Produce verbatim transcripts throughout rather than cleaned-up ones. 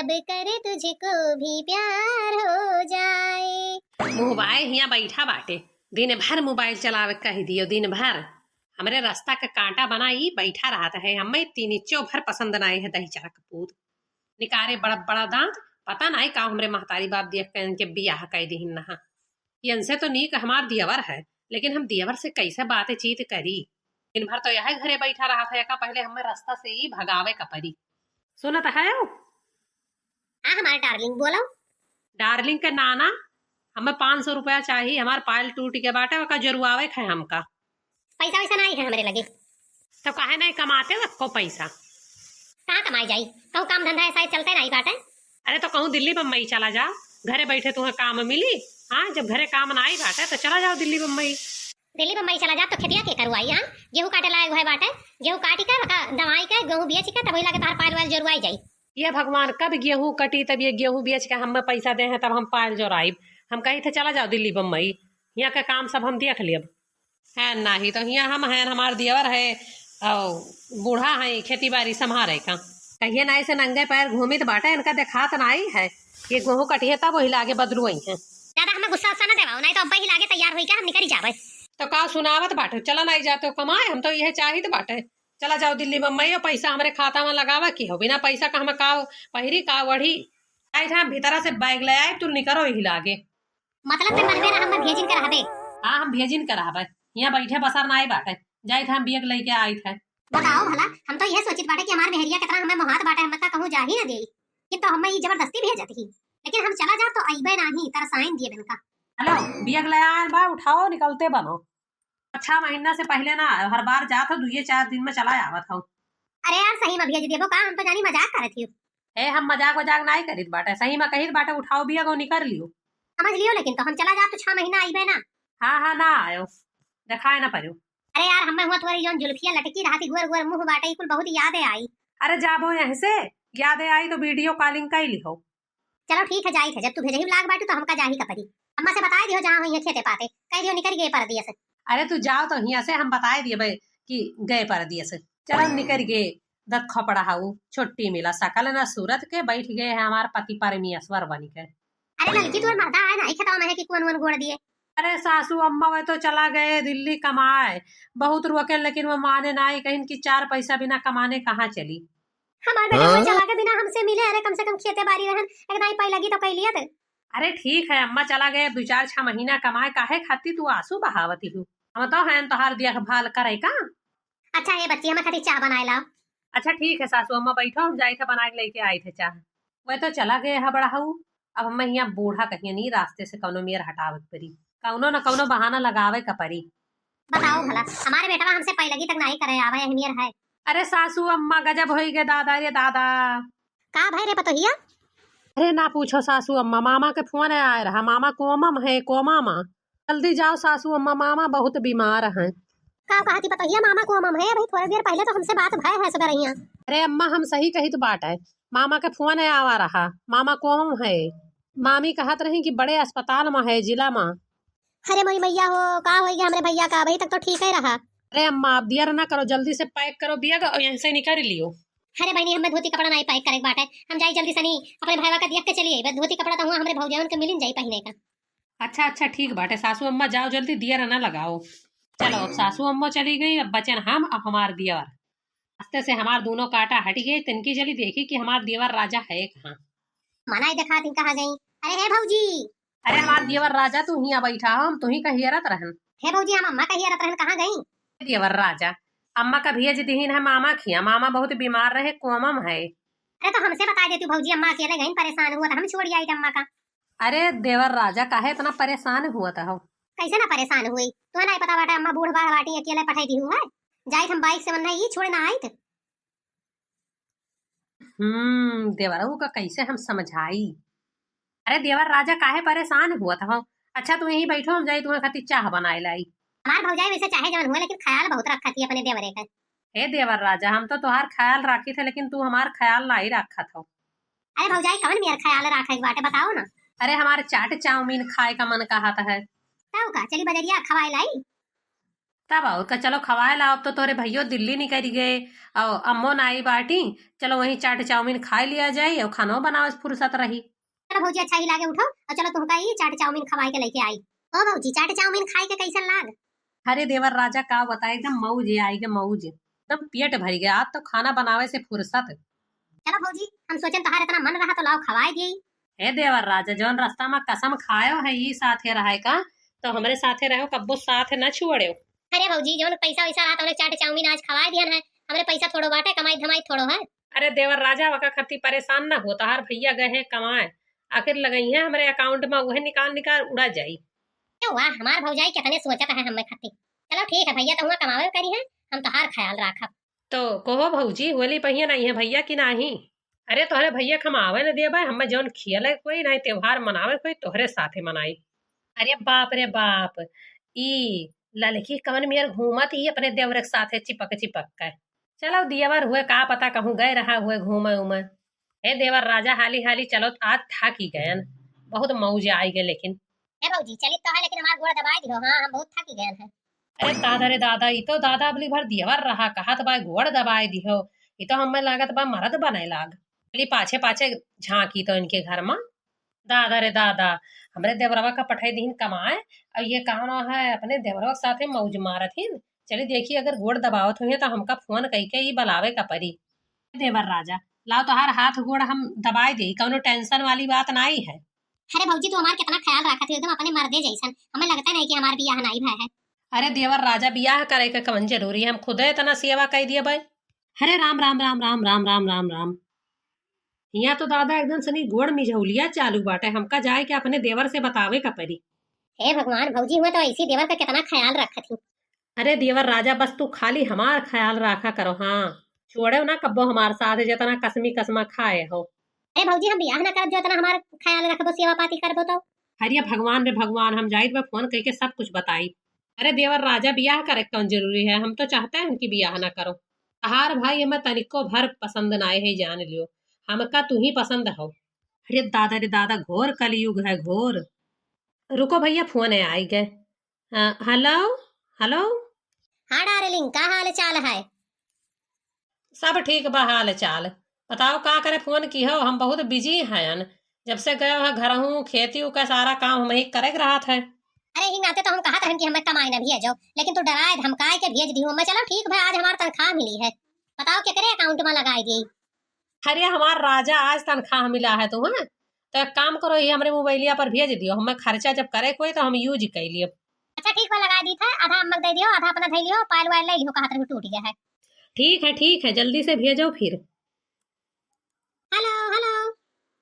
अब कर तुझको भी प्यार हो जाए। मुँह बाए हियाँ बैठा बाटे, दिन भर मोबाइल चलावे कहि दियो, दिन भर। हमरे रस्ता के काँटा बना ई बैठा रहत है, हम्मे तीनिच्चो भर पसंद नाई है दहिजरा के पूत। निकारे बड़ा बड़ा दाँत, पता नाई का हमरे महतारी बाप देख के इनके बियाह कइ दिहिन नहा। इनसे तो नीक हमार दियवर है, लेकिन हम दियवर से कैसे बातचीत करी? दिन भर तो यह घरे बैठा रहत है, एका पहिले हमें रस्ता से ही भगावे का परी। सुनत है? हाँ, हमार डार्लिंग, बोलो। डार्लिंग के नाना, हमें पाँच सौ रुपया चाही, हमार पायल टूट के बाटे, ओका जोरवावे के है हमका। पैसा वैसा नाई है हमरे लगे। तो काहे नाई कमाते हो एको पैसा? कहाँ कमाई जाई? कहूँ काम धंधा ऐसा चलते नाई बाटे। अरे तो कहूँ दिल्ली बम्बई चला जा, घरे बैठे तुम्हें काम मिली। हाँ, जब घरे काम नाई बाटे तो चला जाओ दिल्ली बम्बई। दिल्ली बम्बई चला जा तो खेतिया के करवाई? हाँ, गेहूँ काटे लायक भय बाटे, गेहूँ काटी के, ओका दवाई के, गेहूँ बेच के तब लागे तोहार पायल वायल जोरवाई जाई। ये भगवान, कब गेहूँ कटी तब ये गेहूँ बेच के हमें पैसा दे हैं तब हम पायल जोराइब। हम कही थे चला जाओ दिल्ली बम्बई, यहाँ का काम सब हम देख लेब। है नाही तो हियाँ हम हैं, हमार दियवर है, और बूढ़ा है, खेती बाड़ी संभारे का। कहिए नाई से नंगे पैर घूमित बाटे, इनका देखात नाई है। ये गेहूँ कटिए तब वही लागे बदलू आई हैं। ज्यादा हमें गुस्सा उस्सा ना देवाओ, नाई तो अब ही लागे तैयार होई के हम निकरी जावे। तो का सुनावत बाटे, चला नाई जाते हो कमाए, हम तो यह चाहित बाटे। चला जाओ दिल्ली बम्बई और पैसा हमरे खाता में लगावा की हो, बिना पैसा का हम का पहिरी का ओढ़ी। आई था भीतरा से बैग ले आए, तू निकरो यही लागे। मतलब ते मनबे ना, हम भेजिन के रहबे। हाँ, हम भेजिन के रहबे। यहाँ बैठे बसर नाई बाटे। जाइत है, हम बैग लेके आइत है। बताओ भला, हम तो यह सोचित बाटे कि हमार मेहरिया कितना हमें मोहात बाटे, हम का कहूँ जा ही ना देई। कि तो हमें ई जबरदस्ती भेजत ही। लेकिन हम चला जा तो अइबे नाही, तरसाइन दिए बिनका। हेलो, बैग ले आयल बा, उठाओ, निकलते बनो। छह महीना से पहिले ना आयो, हर बार जात हो, दुइये चार दिन में चला आवत हो। अरे यार, सही में भेज देबो का? हम तो जानी मजाक करत ही। ए, हम मजाक वजाक नाई करित बाटे, सही में कहित बाटे, उठाओ बैग और निकर लियो। समझ लियो, लेकिन तो हम चला जाब तो छह महीना आइबे ना। हाँ, हाँ, ना आयो, देखाए ना पड़ो। अरे यार, हमें हुआ तोरे जौन जुल्फिया लटकी रहती, गोर गोर मुँह बाटे, ई कुल बहुत याद आई। अरे जाबो यहाँ से, याद आई तो video calling कर लिहो। चलो ठीक है, जाइत है, जब तू भेजही लाग बाटू तो हमका जाही का पड़ी। अम्मा से बताए दियो जहाँ हुई है खेते पाते, कह दियो निकल गए परदेस। अरे तू जाओ तो हियाँ से, हम बताए दिए बे कि गए परदेस। चलो निकल गए, दत खपड़ा हाउ, छुट्टी मिला, सकल ना सूरत के, बैठ गए हैं हमार पति परमेश्वर बन के। अरे ललकी, तोर मर्दा आए ना, खेतवा में है कि कुअन उअन गोड़ दिए? अरे सासू अम्मा वे तो चला गए दिल्ली कमाए, बहुत रोके लेकिन वो माने नाई, कहिन कि चार पैसा बिना कमाने कहाँ चली। हमार बेटा वो हाँ? चला के बिना हमसे मिले, अरे कम से कम खेते बारी रहन, एक दाई पाई लगी तो कह लिया थे। अरे ठीक है अम्मा, चला गए दो चार छह महीना कमाए, काहे खातिर तू आंसू बहावती हूँ? हम तो हैं तोहार देखभाल करे का। अच्छा हे बच्ची, हमें खातिर चाह बनाए लाओ। अच्छा ठीक है सासू अम्मा, बैठो, हम जाए थे बना के लेके आए थे चाह। वह तो चला गए है बड़ा हऊ, अब हमें यहाँ बूढ़ा कहिए नहीं, रास्ते से कौनो मेर हटावे के पड़ी, कौनो न कौनो बहाना लगावे का पड़ी। बताओ भला, हमारे बेटवा हमसे पहले की तक नहीं करे आवे, यही मेर है। अरे सासू अम्मा, गजब होई गए दादा रे दादा। का भाई रे पतोहिया? अरे ना पूछो सासू अम्मा, मामा के फोन आए रहा, मामा कोमम है, कोमा माँ। जल्दी जाओ सासू अम्मा, मामा बहुत बीमार हैं। का कहती पतोहिया, मामा कोमम है? अभी थोड़ी देर पहले तो हमसे बात भय है सुबह रहिया। अरे अम्मा, हम सही कहित बाटे, मामा के फोन आवा रहा, मामा कोमम है। मामी कहत रही कि बड़े अस्पताल में है, जिला में। अरे मोरी मैया हो, का होई गया हमरे भैया का? अभी तक तो ठीक ही रहा। अरे अम्मा, आप दियर ना करो, जल्दी से pack करो बैग और यहाँ से निकल लियो। अरे बहनी, हमें धोती कपड़ा नहीं pack करे के बाटे, हम जाई जल्दी सनी अपने भाईवा का देख के चली आई। बस धोती कपड़ा तो हुआ हमरे भौजावन के मिलिन जाई पहने का। अच्छा अच्छा, ठीक बाटे सासू अम्मा, जाओ जल्दी, दियर ना लगाओ। चलो, अब सासू अम्मा चली गई, अब बचन हम, अब हमार दियर। रास्ते से हमार दोनों कांटा हट गए, तिनकी जल्दी देखी कि हमार देवर राजा है कहाँ। मनाई देखा थी कहाँ गई। अरे हे भौजी। अरे हमार देवर राजा, तू हियाँ बैठा हो, हम तू ही कहियरत रहन। हे भौजी, हम अम्मा कहियरत रहन, कहाँ गई? देवर राजा, अम्मा का भेज दिहिन है मामा खिया, मामा बहुत बीमार रहे, कोमम है। अरे तो हमसे बता देती भौजी, अम्मा अकेले गई, परेशान हुआ तो हम छोड़ आई अम्मा का। अरे देवर राजा, काहे इतना परेशान हुआ था हो? कैसे ना परेशान हुई, तुम्हें नहीं पता बाटे अम्मा बूढ़ बाढ़ बाटी, अकेले पठाई दी हुआ है, जाइत हम bike से वन्ना ई छोड़े ना आइत। हम्म, देवरऊ का कैसे हम समझाई? अरे देवर राजा, काहे परेशान हुआ था हो? अच्छा तू यहीं बैठो, हम जाई तुम्हें खातिर चाह बनाए लाई। हमार भौजाई वैसे चाहे जवन हुआ, लेकिन ख्याल बहुत रखा थी अपने देवरे का। हे देवर राजा, हम तो तोहार ख्याल राखी थे, लेकिन तू हमार ख्याल लाई रखत हो। अरे भौजाई, कवन मेर ख्याल राखे के बाटे, बताओ ना। अरे हमार चाट चाउमीन खाए का मन कहत है। तब का, चली बजरिया खवाए लाई। तब और का, चलो खवाए लाओ, अब तो तोहरे भइयो दिल्ली निकरि गए, और अम्मो नाई बाटी, चलो वहीं चाट चाउमीन खाए लिया जाई, और खानो बनावे से फुर्सत रही। चलो भौजी, अच्छा ही लागे, उठो, और चलो तुमका ई चाट चाउमीन खवाए के लेके आई। ओ भौजी, चाट चाउमीन खाए के कैसन लाग? अरे देवर राजा, का बताए, एकदम मौज आइ गए, मौज, एकदम पेट भरि गए, आज तो खाना बनावे से फुर्सत। चलो भौजी, हम सोचेन तोहार इतना मन रहा तो लाओ खवाए दिए। हे देवर राजा, जौन रास्ता में कसम खायो है ई साथे रहे का, तो हमरे साथे रहो, कब्बो साथ न छोड़ो। अरे भौजी, जौन पैसा वैसा रहा तो हमरे चाट चाउमीन आज खवाए दिहन है, हमरे पैसा थोड़ो बाटे, कमाई धमाई थोड़ो है। अरे देवर राजा, वका खरती परेशान न हो, तोहार भइया गए हैं कमाए, आखिर लगइहैं हमरे account में, उहे निकाल निकाल उड़ा जाई। अरे वाह, हमार भौजाई कितने सोचत है हमें खरती। चलो ठीक है भइया, तो हुआ कमावे करिहैं, हम तोहार ख्याल राखब। तो कहो भौजी, होली पहिया नाहीं है भइया कि नाहीं? अरे तोहरे भइया के हम आवे न देबे, हमें जौन खियले कोई नाहीं, त्योहार मनावे कोई, तोहरे साथे मनाई। अरे बाप रे बाप, ई ललकी कवन मेर घूमत ही अपने देवर के साथे चिपक चिपक के। चलो दियवर हुए, का पता कहूँ गए रहा हुए घूमे उमे। हे देवर राजा, हाली हाली चलो, आज थाकी गयन, बहुत मौज आइ गए। लेकिन हे भौजी, चलित तो है, लेकिन हमार गोड़ दबाए दिहो। हाँ, हम बहुत थाकी गयन है। अरे दादा रे दादा, ई तो दादा अबली भर दियवर रहा, कहत बा गोड़ दबाए दिहो, ई तो हमें लागत बा मरद बने लाग। चली पाछे पाछे झांकी तो इनके घर में। दादा रे दादा, हमरे देवरवा का पठाई दीन कमाए, और ये कौन है अपने देवरवा के साथे मौज मारत हिन। चली देखी, अगर गोड़ दबावत हुई तो हमका फोन कइके ई बलावे का परी। देवर राजा, लाओ तोहार हाथ गोड़ हम दबाए दे, कौनो tension वाली बात नाई है। अरे भौजी, तू हमार कितना ख्याल रखत हो, एकदम अपने मर्दे जैसन। हमें लगता नहीं कि हमार बियाह नाई भय है। अरे देवर राजा, बियाह करे के कवन जरूरी है, हम खुदे इतना सेवा कर दिए भाई। अरे राम राम राम राम राम राम राम राम। हियाँ तो दादा एकदम सनी गोड़ मिझौलिया चालू बाटे, हमका जाए के अपने देवर से बतावे का परी। हे भगवान, भौजी हुआ तो ऐसी देवर का कितना ख्याल रखत ही। अरे देवर राजा, बस तू खाली हमार ख्याल राखा करो, हाँ, छोड़ो ना कब्बो हमार साथ, जितना कसमी कसमा खाए हो। अरे भौजी, हम बियाह ना करब जो इतना हमार ख्याल रखबो, सेवा पाती करबो तो। अरे भगवान रे भगवान, हम जाइत बा फोन करके सब कुछ बताई। अरे देवर राजा, बियाह करे के कौन जरूरी है, हम तो चाहते हैं कि बियाह ना करो। तहार भाई हमें तनिको भर पसंद ना है, जान लियो, हमका तू ही पसंद हो। अरे दादा रे दादा, घोर कलयुग है, घोर। रुको भइया, फोन है, आई गए। अ, हेलो, हेलो। हाँ डार्लिंग, का हाल चाल है? सब ठीक बा हाल चाल। बताओ का करे फोन की हो, हम बहुत बिजी हयन। जब से गयो है घरहूँ, खेती का सारा काम हम ही करे के रहत है। अरे ही नाते तो हम कहत रहन कि हमें कमाए ना भेजो, लेकिन तू डराए धमकाए के भेज दियो। मैं चलो ठीक भाई, आज हमार तनख्वाह मिली है, बताओ केकरे अकाउंट में लगाई दी? अरे हमार राजा, आज तनख्वाह मिला है तू, हाँ? तो एक काम करो, ये हमरे मोबाइलिया पर भेज दियो, हमें खर्चा जब करे कोई तो हम यूज कर लिए। अच्छा ठीक बा, लगा दी था, आधा अम्मक दे दियो, आधा अपना धै लियो, पायल वायल ले लियो, कहत रहू टूट गया है। ठीक है, ठीक है, जल्दी से भेजो फिर। हेलो, हेलो,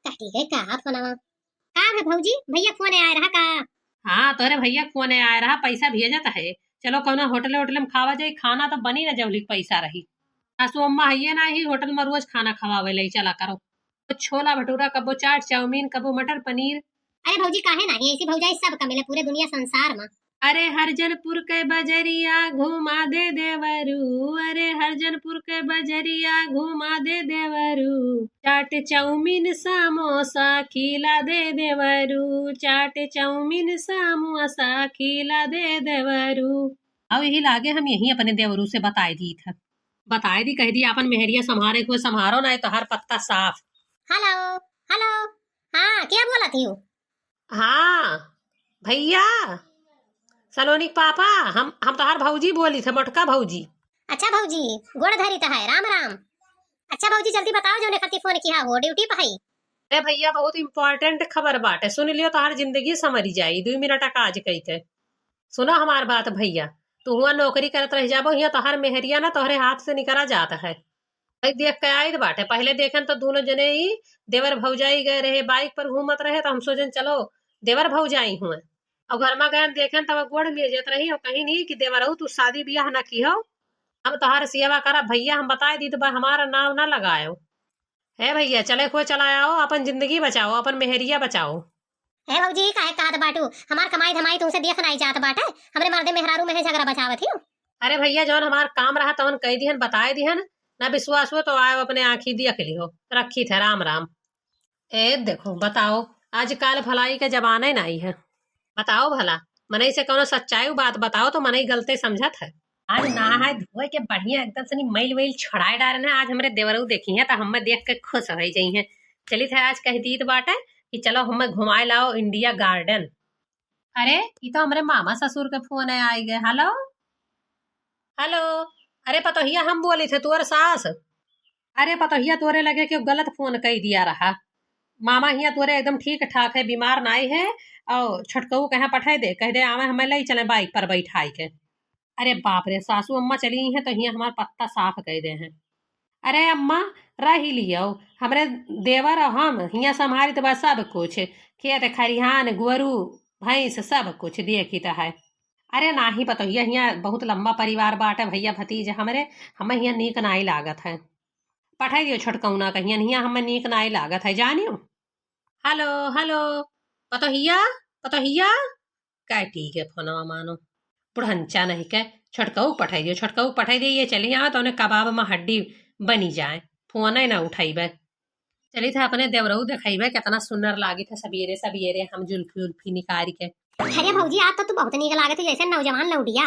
कटी गए का फोनवा? का है भौजी, भैया फोन आए रहा का? हाँ, तोरे भैया फोन आए रहा, पैसा भेजत है, चलो कौनो होटल वोटल में खावा जाई, खाना तो बनी ना जौली पैसा रही। सासू अम्मा हइये ना ही, होटल में रोज खाना खवावे ले चला करो। कबो छोला भटूरा, कबो चाट चाउमीन, कबो मटर पनीर। अरे भौजी, काहे नाही, ऐसी भौजाई सब का मिले पूरे दुनिया संसार में। अरे हरजनपुर के बजरिया घुमा दे देवरू, अरे हरजनपुर के बजरिया घुमा दे देवरू, चाट चाउमीन समोसा खिला दे देवरू, चाट चाउमीन समोसा खिला दे देवरू। अब यही लागे हम यही अपने देवरू से बताए दी था। बताए दी, कह दी, आपन मेहरिया संभारे को संभारो, ना तो हर पत्ता साफ। हेलो, हेलो, हाँ, क्या बोला थी हो? हाँ, भैया, सलोनी के पापा, हम, हम तोहार भौजी बोली थे, मोटका भौजी। अच्छा भौजी, गोड़ धरी त है, राम राम। अच्छा भौजी, जल्दी बताओ, जौने खातिर फोन किया हो, ड्यूटी पे है? अरे भैया, बहुत important खबर बाटे, सुन लियो, तोहार जिंदगी संवरी जाई, दुई मिनट का आज कही थे। सुनो हमार बात भैया, तू हुआ नौकरी करत रह जाबो, हियाँ तोहार मेहरिया ना तोहरे हाथ से निकरा जात है। भाई देख के आइत बाटे, पहले देखेन तो दोनों जने ही देवर भौजाई गए रहे, बाइक पर घूमत रहे, तो हम सोचेन चलो देवर भौजाई हुए। और घर में गए देखेन तब गोड़ मिजत रही और कहीं नहीं कि देवर हो तू शादी ब्याह ना की हो, हम तोहार सेवा करब भैया, हम बताए दी तो बा हमारा नाव ना लगायो। हे भैया, चले को चला आओ, अपन जिंदगी बचाओ, अपन मेहरिया बचाओ। हे भौजी, काहे कहत बाटू? हमार कमाई धमाई तुमसे देख नाई जात बाटे, हमरे मर्दे मेहरारू में है झगड़ा बचावत ही। अरे भैया, जौन हमार काम रहा तवन कह दिहन, बताए दिहन, ना विश्वास हो तो आयो अपने आँखी देख लिहो। रखी थे, राम राम। ए देखो, बताओ, आजकल भलाई के जमाने नाई है। बताओ भला, मनई से कौनो सच्चाई बात बताओ तो मनई गलते समझत है। आज नहाए धोए के बढ़िया एकदम से मैल वैल छोड़ाए डारे ना, आज हमरे देवरऊ देखी है तो हमें देख के खुश हो जाई है। चलित है आज कह दीत बाटे कि चलो हमें घुमाए लाओ इंडिया गार्डन। अरे, ई तो हमरे मामा ससुर के फोन है, आई गए। हेलो, हेलो। अरे पतोहिया, हम बोली थे तोर सास। अरे पतोहिया, तोरे लगे क्यों गलत फोन कई दिया रहा। मामा हिया तोरे एकदम ठीक ठाक है, बीमार नाई है। और छोटकऊ कहे पठाई दे, कह दे आवे हमें ले चले बाइक पर बैठाई के। अरे बाप रे, सासू अम्मा चली हैं तो हिया हमार पत्ता साफ कई दे हैं। अरे अम्मा, रही लियो, हमरे देवर और हम हिया संभालित बा सब कुछ, खेत खरिहान, गोरू, भैंस, सब कुछ देखित है। अरे नाही पतोहिया, हिया बहुत लंबा परिवार बाटे, भैया भतीज हमरे, हमें हिया नीक नाई लागत है। पठाई दियो छोटकौना कहिया, हिया हमें नीक नाई लागत है, जानियो। हेलो, हेलो, पतोहिया, पतोहिया, काटी के फोनवा मानो। बुढ़ंचा नहीं के, छोटकऊ पठाई दियो, छोटकऊ पठाई दियो, ये चली आवे तो उन्हें कबाब में हड्डी बनी जाए, फोन ही ना उठाइबे। चली था अपने देवरऊ देखाइबे, कितना सुंदर लागित है सबेरे सबेरे हम जुल्फी उल्फी निकाल के। अरे भौजी, आज तो तू बहुत नीक लागत है, जैसे नौजवान लौंडिया।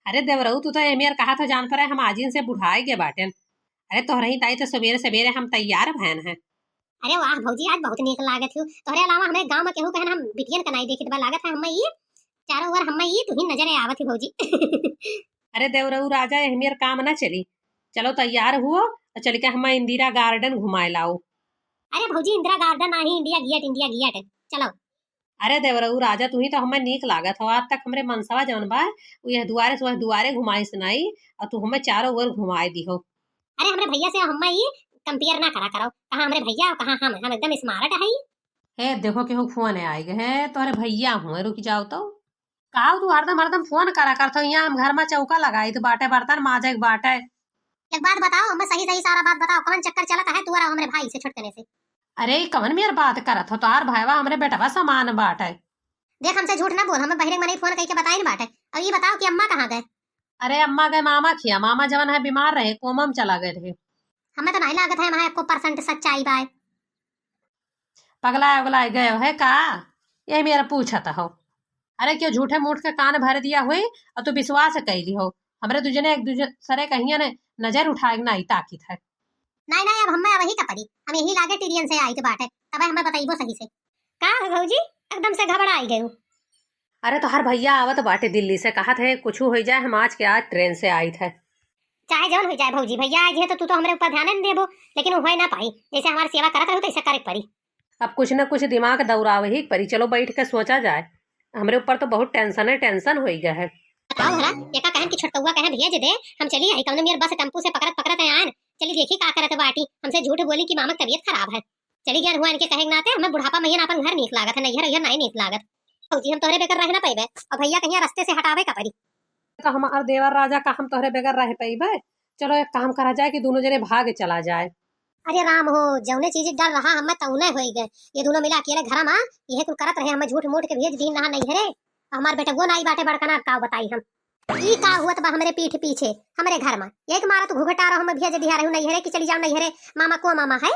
अरे देवरऊ, तू तो एमेर कहा था जान पर है, हम आजिन से बुढ़ाए गए बाटेन। अरे तोहरे ही ताई तो सबेरे सबेरे हम तैयार भयन है। अरे वाह भौजी, आज बहुत नीक लागत हो। तोहरे अलावा हमें गांव में केहू कहन हम बिटियन का नाई देखित बा, लागत है हमें ये चारों ओर हमें ये तू ही नजर आवत ही भौजी। अरे देवरऊ राजा, एहमेर काम ना चली। चलो तैयार हुओ और चल के हमें इंदिरा गार्डन घुमाए लाओ। अरे भौजी, इंदिरा गार्डन नाही, इंडिया गेट, इंडिया गेट। चलो। अरे देवरऊ राजा, तू ही तो हमें नीक लागत हो। आज तक हमरे मनसवा जौन बा, उ यह दुआरे से वह दुआरे घुमाइस नाई, और तू हमें चारों ओर घुमाए दिहो। अरे हमरे भैया से हमें ये कंपेयर ना करा करो, कहाँ हमरे भैया और कहाँ हम, हम एकदम स्मार्ट है। हे देखो केहू फोन है आई गए, हे तोहरे भैया हुए, रुक जाओ तो। काऊ तू हरदम हरदम फोन करा करत हो, यहाँ हम घर में चौका लगाई तो बाटे, बर्तन माजे के बाटे। एक बात बताओ, हमें सही सही सारा बात बताओ, कौन चक्कर चलत है तोरा हमरे भाई से, छोटकने से? अरे कौन मेर बात करत हो, तोहार भाईवा हमरे बेटवा समान बाटे। देख हमसे झूठ ना बोल, हमें बहिरे मनई फोन कई के बताइन बाटे। अब ये बताओ कि अम्मा कहाँ गए? अरे अम्मा गए मामा खिया, मामा जवन है बीमार रहे, कोमा में चला गए रहे। हमें तो नहीं लागत है वहाँ एको परसेंट सच्चाई बाय। पगलाए उगलाए गए है का? यही मेरा पूछत हो। अरे क्यों झूठे मूठ के कान भर दिया हुई और तू विश्वास कैली हो। हमरे दुजने एक दूसरे कहिया ने नजर उठाए के नाई ताकित है। नहीं नहीं, अब हमें वही का परी, हम यही लागे टिरियन से आइत बाटे, तबे हमें बताइबो सही से। का हो भौजी, एकदम से घबराई गयो? अरे तोहर भैया आवत बाटे दिल्ली से, कहत है कुछ हो जाए हम आज के आज ट्रेन से आइत है। चाहे जौन हो जाए भौजी, भैया आ गए तो तू तो हमरे ऊपर ध्यान न देबो, लेकिन वो होए ना पाई, जैसे हमारी सेवा करत रहू तैसे करे के परी। अब कुछ न कुछ दिमाग दौड़ावे ही परी। चलो बैठ के सोचा जाए, हमरे ऊपर तो बहुत टेंशन है, टेंशन हो गया है। बताओ भला, एका कहन कि छोटकौआ कहे भेज दे, हम चली आई कौनो मेर बस टेम्पू से पकड़त पकड़त आयन, चली देखी का करत बाटी, हमसे झूठ बोली कि मामा की तबीयत खराब है। चली गया हुआ इनके कहे के नाते, हमें बुढ़ापा में ही ना अपन घर नीक लागत है, नैहर अइहर नहीं नीक लागत। भौजी हम तोहरे बगैर रह ना पइबे, और भैया कहिया रस्ते से हटावे का परी। तो हमार देवर राजा का हम तोहरे बगैर रह पइबे? चलो एक काम करा जाए कि दोनों जने भाग चला जाए। अरे राम हो, जौने चीज डर रहा हमें तौने होई गए। ये दोनों मिला अकेले घर में यह कुल करत रहे, हमें झूठ मूठ के भेज दीन रहा नैहरे। हमार बेटवो नाई बाटे बड़कना, का बताई हम। ई का हुअत बा हमरे पीठ पीछे, हमरे घर में एक मारा तू घुघटा रहो, हमें भेज दिया रहू नैहरे कि चली जाओ नैहरे, मामा को मामा है।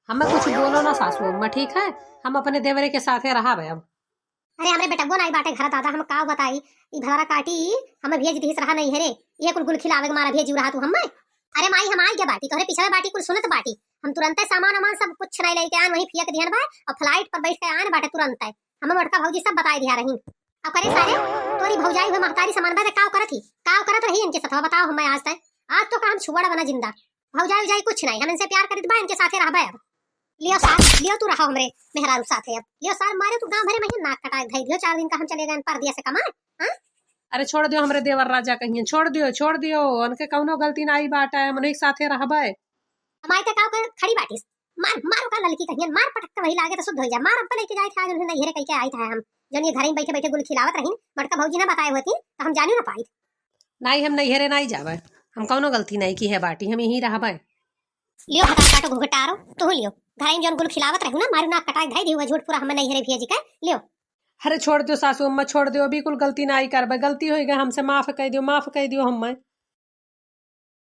हमें कुछ बोलो ना सासू अम्मा, ठीक है? हम अपने देवरे के साथे रहा अब। अरे हमरे बेटवो नाई बाटे घर दादा, हम का बताई, ई भदरा काटी हमें भेज दिहिस रहा नैहरे, ये कुल गुल खिलावे के मारा भेजू रहा तू हमें। अरे माई हम आई के बाटी, तोहरे पिछवे बाटी कुल सुनत बाटी, हम तुरंते सामान वामान सब कुछ नहीं लेके आन, वहीं फियक दिहन बा और फ्लाइट पर बैठ के आन बाटे तुरंते। हमें मोटका भौजी सब बताई दिया रही। अब करे सारे, तोरी भौजाई हुए महतारी समान बा, ते काव करत ही, काव करत रही इनके सथवा, बताओ हमें आज तक, आज तो का हम छुआड़ा बना जिंदा। भौजाई उजाई कुछ नहीं, हम इनसे प्यार करित बा, इनके साथे रहबे अब। लियो सार, लियो तू रहो हमरे मेहरारू साथे अब। लियो सार, मारे तू गांव भरे में ही नाक कटाए धई दियो, चार दिन का हम चले गए परदेस से कमाए, हाँ? अरे छोड़ दियो हमरे देवर राजा कहिए, छोड़ दियो, छोड़ दियो, उनके कौनो गलती ना आई बाटे, हम उन्हीं के साथे रहबे। हमारे ते काव कर खड़ी बाटिस, मार, मार ओका ललकी कहिए, मार पटक के वही लागे तो शुद्ध हो जाए, मार अब लेके जाए थे आज उन्हें नैहरे कह के आई था हम, जौन ये घर में बैठे बैठे गुल खिलावत रही, मोटका भौजी ना बताए होती तो हम जानी ना पाई। नहीं, हम नैहरे नहीं जावे, हम कौनो गलती नहीं की है बाटी, हम यहीं रहबे। लियो भतार काटो घुघटारो, तू लियो। घर में जौन गुल खिलावत रहू ना, मारू नाक कटाए धई दियो, झूठ पूरा हमें नैहरे भेज के, लियो। अरे छोड़ दियो सासू अम्मा, छोड़ दियो, बिल्कुल गलती नहीं करबे, गलती हो गई हमसे, माफ कर दियो, माफ कर दियो हमें।